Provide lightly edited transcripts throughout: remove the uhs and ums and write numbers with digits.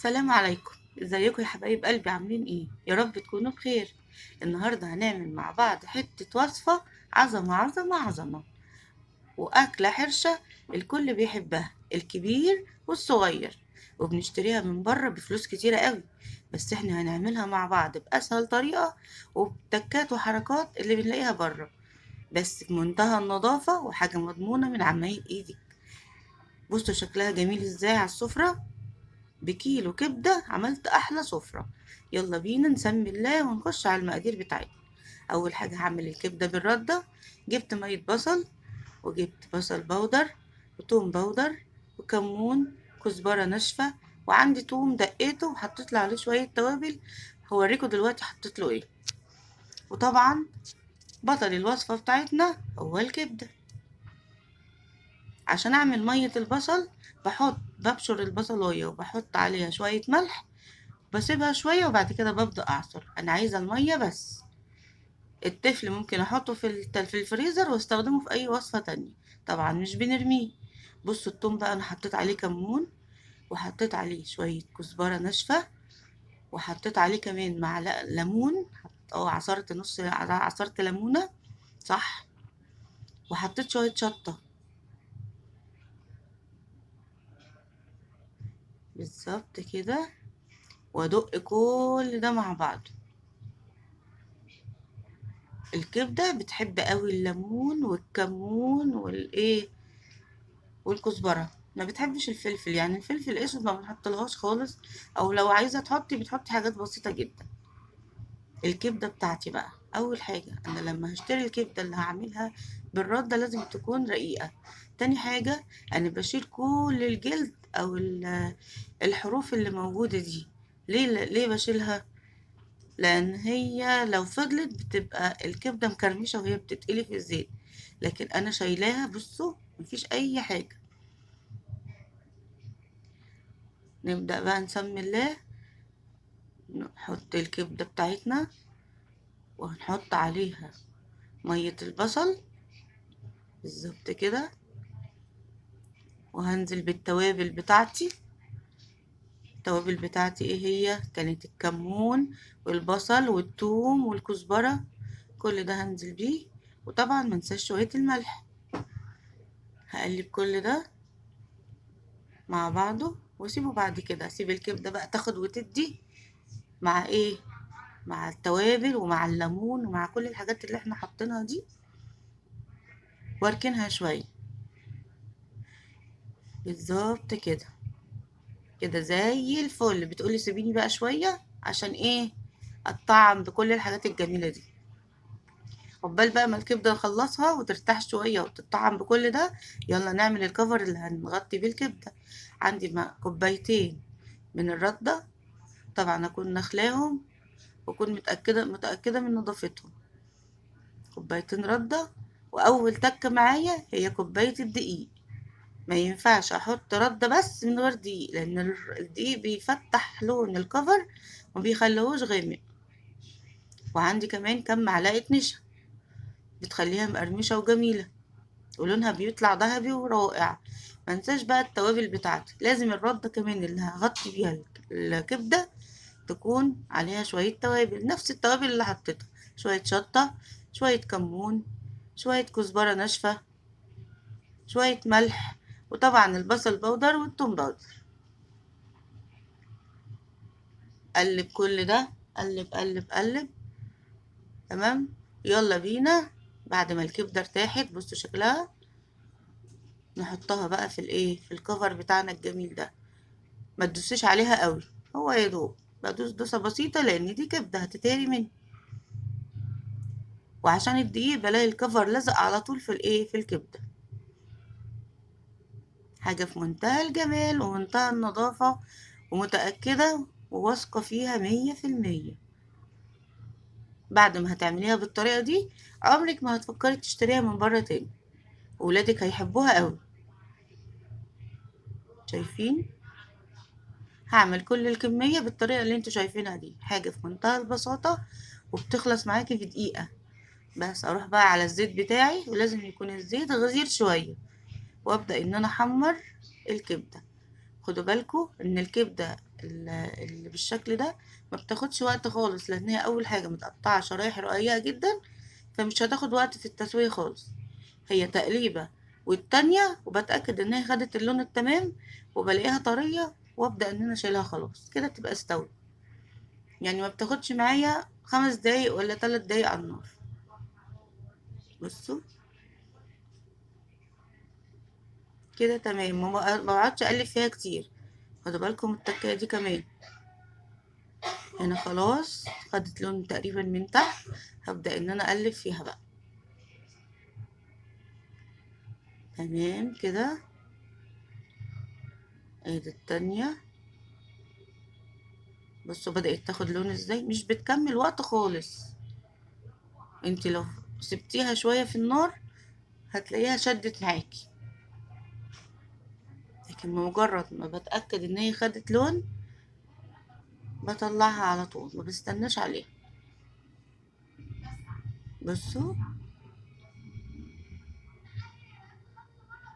السلام عليكم، ازيكم يا حبايب قلبي؟ عاملين ايه؟ يا رب تكونوا بخير. النهارده هنعمل مع بعض حتة وصفة عظمة عظمة عظمة، واكلة حرشة الكل بيحبها، الكبير والصغير، وبنشتريها من بره بفلوس كتيرة قوي، بس احنا هنعملها مع بعض بأسهل طريقة وبتكات وحركات اللي بنلاقيها بره، بس بمنتهى النظافة وحاجة مضمونة من عمايل ايدك. بصوا شكلها جميل ازاي على السفرة. بكيلو كبدة عملت أحلى سفرة. يلا بينا نسمي الله ونخش على المقادير بتاعتنا. أول حاجة هعمل الكبدة بالردة. جبت مية بصل، وجبت بصل بودر وتوم بودر وكمون، كزبرة ناشفة، وعندي توم دقيته وحطيت له عليه شوية توابل هوريكم دلوقتي حطيت له ايه. وطبعا بطل الوصفة بتاعتنا هو الكبدة. عشان اعمل مية البصل ببشر البصلاية وبحط عليها شوية ملح، بسيبها شوية وبعد كده ببدأ اعصر. انا عايزة المية بس. التفل ممكن احطه في الفريزر واستخدمه في اي وصفة تانية، طبعا مش بنرميه. بصوا التوم بقى انا حطيت عليه كمون، وحطيت عليه شوية كزبرة ناشفة، وحطيت عليه كمان معلقة ليمون، او عصرت نص، عصرت ليمونة صح، وحطيت شوية شطة بالظبط كده، وادق كل ده مع بعضه. الكبدة بتحب قوي الليمون والكمون والكزبرة، ما بتحبش الفلفل، يعني الفلفل الاسود ما بنحطلهاش خالص، او لو عايزة تحطي بتحطي حاجات بسيطة جدا. الكبدة بتاعتي بقى، اول حاجة انا لما هشتري الكبدة اللي هعملها بالردة لازم تكون رقيقة. تاني حاجة انا بشيل كل الجلد او الحروف اللي موجودة دي. ليه بشيلها؟ لان هي لو فضلت بتبقى الكبدة مكرمشة وهي بتتقلي في الزيت، لكن انا شايلاها. بصوا مفيش اي حاجة. نبدأ بقى نسمي الله، نحط الكبدة بتاعتنا وهنحط عليها مية البصل بالظبط كده، وهنزل بالتوابل بتاعتي. التوابل بتاعتي ايه هي؟ كانت الكمون والبصل والثوم والكزبرة، كل ده هنزل بيه، وطبعا منساش شوية الملح. هقلب كل ده مع بعضه واسيبه بعد كده. اسيب الكبدة بقى تاخد وتدي مع ايه؟ مع التوابل ومع الليمون ومع كل الحاجات اللي احنا حاطينها دي، واركنها شوية بالظبط كده كده زي الفل. بتقولي سيبيني بقى شوية عشان ايه؟ اتطعم بكل الحاجات الجميلة دي. عقبال بقى ما الكبدة نخلصها وترتاح شوية وتتطعم بكل ده، يلا نعمل الكفر اللي هنغطي بيه الكبدة. عندي كوبايتين من الردة، طبعا اكون نخلاهم واكون متأكدة من نظافتهم. كوبايتين ردة، واول تكة معايا هي كوباية الدقيق. ما ينفعش احط ردة بس من غير دقيق، لان الدقيق بيفتح لون الكفر وما بيخليهوش غامق. وعندي كمان كم معلقة نشا بتخليها مقرمشة وجميلة ولونها بيطلع ذهبي ورائع. ما انساش بقى التوابل بتاعتي، لازم الردة كمان اللي هغطي بيها الكبدة تكون عليها شوية توابل، نفس التوابل اللي حطيتها، شوية شطة، شوية كمون، شوية كزبرة ناشفة، شوية ملح، وطبعا البصل بودر والثوم بودر. قلب كل ده، قلب قلب قلب. تمام، يلا بينا. بعد ما الكبدة ارتاحت بصوا شكلها، نحطها بقى في الكفر بتاعنا الجميل ده. ما تدوسيش عليها قوي، هو يا دوب بدوس دوسة بسيطة لان دي كبدة هتتهري مني، وعشان الدقيق بلاقي الكفر لزق على طول في الكبدة. حاجة في منتهى الجمال ومنتهى النظافة، ومتأكدة وواثقة فيها مية في المية. بعد ما هتعمليها بالطريقة دي عمرك ما هتفكري تشتريها من بره تاني، ولادك هيحبوها قوي. شايفين؟ هعمل كل الكمية بالطريقة اللي انتوا شايفينها دي، حاجة في منتهى البساطة وبتخلص معاكي في دقيقة بس. اروح بقى على الزيت بتاعي، ولازم يكون الزيت غزير شوية، وابدأ ان انا احمر الكبدة. خدوا بالكم ان الكبدة اللي بالشكل ده ما بتاخدش وقت خالص، لان هي اول حاجة متقطعه شرايح رقيقه جدا، فمش هتاخد وقت في التسوية خالص. هي تقليبه والتانية، وبتاكد ان هي خدت اللون التمام وبلاقيها طرية، وابدا ان انا شايلها خلاص كده تبقى استوت. يعني ما بتاخدش معايا 5 دقايق ولا 3 دقايق على النار. بصوا كده تمام، ما بقعدش اقلب فيها كتير. خدوا بالكم التكايه دي كمان هنا خلاص خدت لون تقريبا من تحت، هبدأ ان انا اقلب فيها بقى. تمام كده. ادي التانية. بصوا بدأت تاخد لون ازاي، مش بتكمل وقت خالص. انت لو سبتيها شوية في النار هتلاقيها شدت معاكي، لكن بمجرد ما بتأكد ان هي خدت لون بطلعها على طول، ما بستناش عليها. بصوا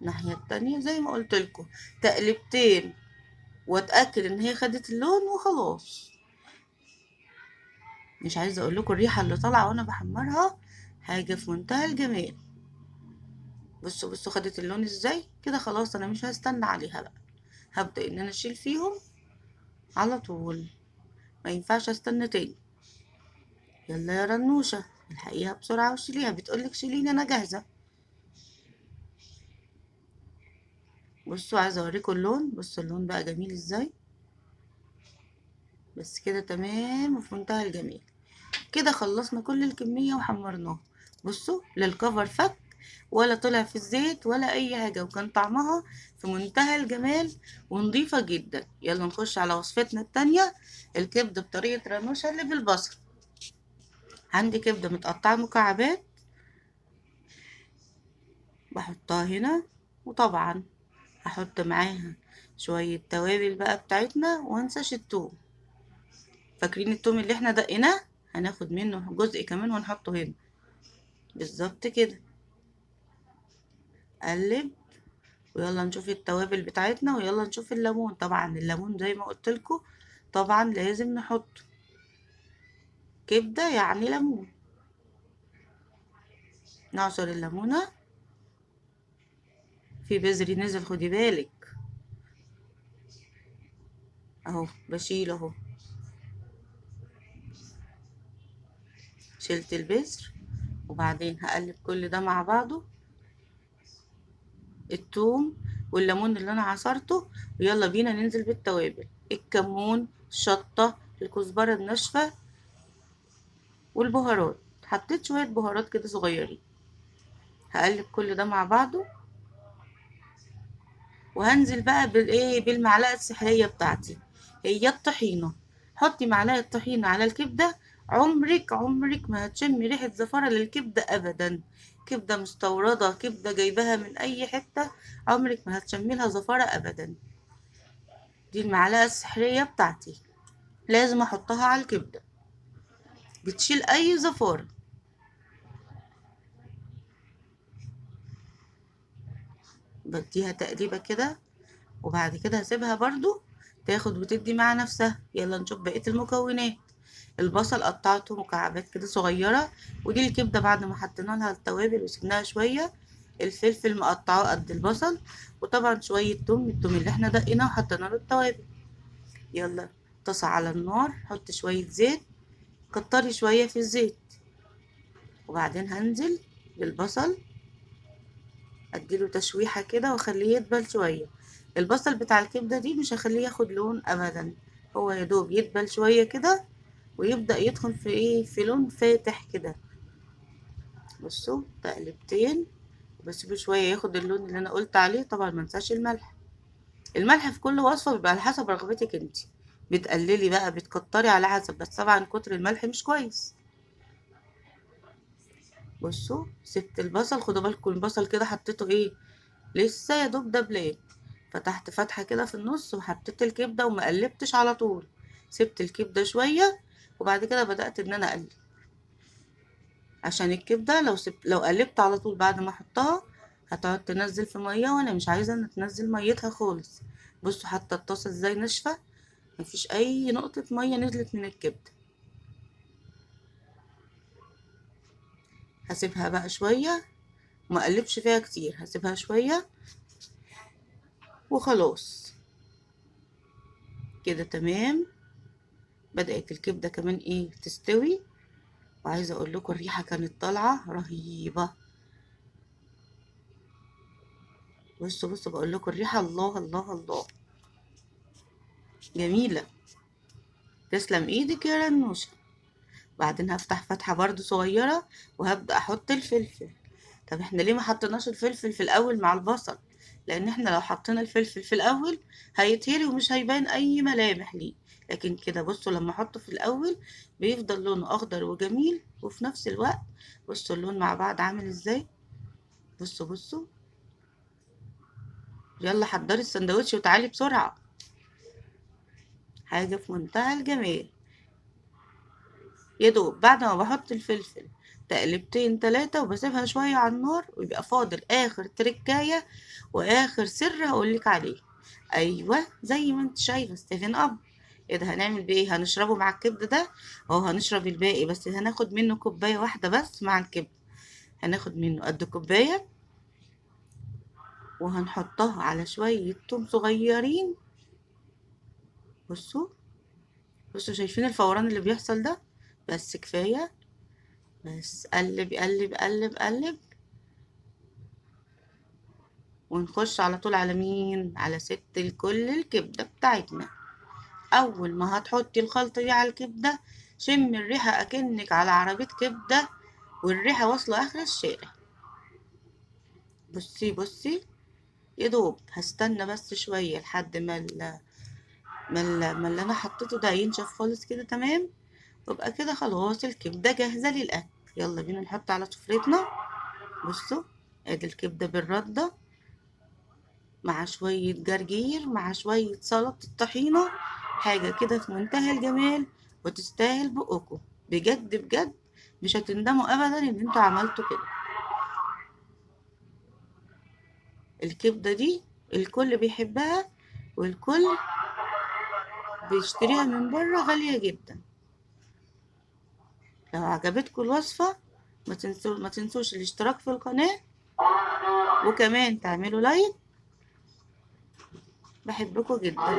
الناحية التانية زي ما قلت لكم تقلبتين واتأكد ان هي خدت اللون وخلاص. مش عايزة اقول لكم الريحة اللي طالعة وانا بحمرها، حاجة في منتهى الجمال. بصوا خدت اللون ازاي كده. خلاص انا مش هستنى عليها بقى، هبدأ ان انا اشيل فيهم على طول، ما ينفعش استنى تاني. يلا يا رنوشة الحقيها بسرعة وشيليها، بتقولك شيليني انا جاهزة. بصوا عايزة اوريكم اللون، بصوا اللون بقى جميل ازاي. بس كده تمام وفي منتهى الجمال. كده خلصنا كل الكمية وحمرناها. بصوا لا الكفر فك ولا طلع في الزيت ولا اي حاجة، وكان طعمها في منتهى الجمال ونضيفة جدا. يلا نخش على وصفتنا التانية، الكبدة بطريقة رنوشة اللي بالبصل. عندي كبدة متقطعة مكعبات بحطها هنا، وطبعا هحط معاها شوية توابل بقى بتاعتنا، وانساش التوم. فاكرين التوم اللي احنا دقيناه؟ هناخد منه جزء كمان ونحطه هنا بالظبط كده. قلب، ويلا نشوف التوابل بتاعتنا، ويلا نشوف الليمون. طبعا الليمون زي ما قلت لكم طبعا لازم نحطه، كبدة يعني ليمون. نعصر الليمونة، في بذري نزل خدي بالك اهو، بشيل اهو، شلت البذر. وبعدين هقلب كل ده مع بعضه، التوم والليمون اللي انا عصرته. ويلا بينا ننزل بالتوابل، الكمون، الشطة، الكزبرة الناشفة، والبهارات. حطيت شوية بهارات كده صغيرين. هقلب كل ده مع بعضه، وهنزل بقى بالمعلقة السحرية بتاعتي، هي الطحينة. حطي معلقة طحينة على الكبدة، عمرك ما هتشمي ريحة زفارة للكبدة أبدا. كبدة مستوردة، كبدة جايباها من أي حتة، عمرك ما هتشمي لها زفارة أبدا. دي المعلقة السحرية بتاعتي، لازم أحطها على الكبدة، بتشيل أي زفارة. بديها تقليبة كده، وبعد كده هسيبها برضو تاخد وتدي مع نفسها. يلا نشوف بقية المكونات. البصل قطعته مكعبات كده صغيرة، ودي الكبدة بعد ما حطينا لها التوابل وسيبناها شوية. الفلفل مقطعاه قد البصل، وطبعا شوية توم، التوم اللي احنا دقيناه وحطينا له التوابل. يلا طاسة على النار، حط شوية زيت، كتري شوية في الزيت، وبعدين هنزل بالبصل، اديله تشويحة كده واخليه يدبل شوية. البصل بتاع الكبدة دي مش هخليه ياخد لون ابدا، هو يا دوب يدبل شوية كده ويبدأ يدخل في ايه، في لون فاتح كده. بصوا تقلبتين وبسيبه شوية ياخد اللون اللي انا قلت عليه. طبعا ما انساش الملح، الملح في كل وصفة بيبقى على حسب رغبتك انتي، بتقللي بقى بتكتري على حسب، بس طبعا كتر الملح مش كويس. بصوا سبت البصل، خدوا بالكم البصل كده حطيته ايه، لسه يا دوب دبلان، فتحت فتحة كده في النص وحطيت الكبدة وما قلبتش على طول، سبت الكبدة شوية وبعد كده بدأت ان انا اقلب، عشان الكبدة لو قلبت على طول بعد ما احطها هتقعد تنزل في مية، وانا مش عايزة ان تنزل ميتها خالص. بصوا حتى الطاسة ازاي ناشفة، مفيش اي نقطة مية نزلت من الكبدة. هسيبها بقى شوية، ما اقلبش فيها كتير، هسيبها شوية وخلاص كده تمام. بدأت الكبدة كمان ايه تستوي، وعايزة اقول لكم الريحة كانت طالعة رهيبة. بصوا بصوا بقول لكم الريحة، الله الله الله، جميلة. تسلم ايدك يا رنوشة. بعدين هفتح فتحة برضو صغيرة وهبدأ احط الفلفل. طب احنا ليه ما حطيناش الفلفل في الاول مع البصل؟ لان احنا لو حطينا الفلفل في الاول هيتهري ومش هيبان اي ملامح ليه، لكن كده بصوا لما احطه في الاول بيفضل لونه اخضر وجميل، وفي نفس الوقت بصوا اللون مع بعض عامل ازاي. بصوا بصوا، يلا حضري السندوتش وتعالي بسرعة، حاجة في منتهى الجمال. يا دوب بعد ما بحط الفلفل تقلبتين تلاتة وبسيبها شوية على النار، ويبقى فاضل آخر تركاية وآخر سر هقولك عليه. أيوة زي ما انت شايفة ستيفن أب. ايه ده هنعمل بيه ايه؟ هنشربه مع الكبدة ده؟ أو هنشرب الباقي، بس هناخد منه كوباية واحدة بس مع الكبدة. هناخد منه قد كوباية وهنحطها على شوية توم صغيرين. بصوا بصوا، شايفين الفوران اللي بيحصل ده؟ بس كفاية، بس قلب قلب قلب قلب، ونخش على طول على مين؟ على ست الكل، الكبدة بتاعتنا. أول ما هتحطي الخلطة دي على الكبدة شم الريحة أكنك على عربية كبدة، والريحة واصلة آخر الشارع. بصي بصي، يا دوب هستنى بس شوية لحد ما اللي أنا حطيته ده ينشف خالص كده تمام، ويبقى كده خلاص الكبدة جاهزة للأكل. يلا بينا نحط على سفرتنا. بصوا ادي الكبدة بالردة مع شوية جرجير مع شوية سلطة الطحينة، حاجة كده في منتهى الجمال وتستاهل بقكم بجد بجد، مش هتندموا ابدا ان انتوا عملتوا كده. الكبدة دي الكل بيحبها والكل بيشتريها من بره، غالية جدا. لو عجبتكم الوصفة ما تنسوش الاشتراك في القناة، وكمان تعملوا لايك. بحبكم جدا.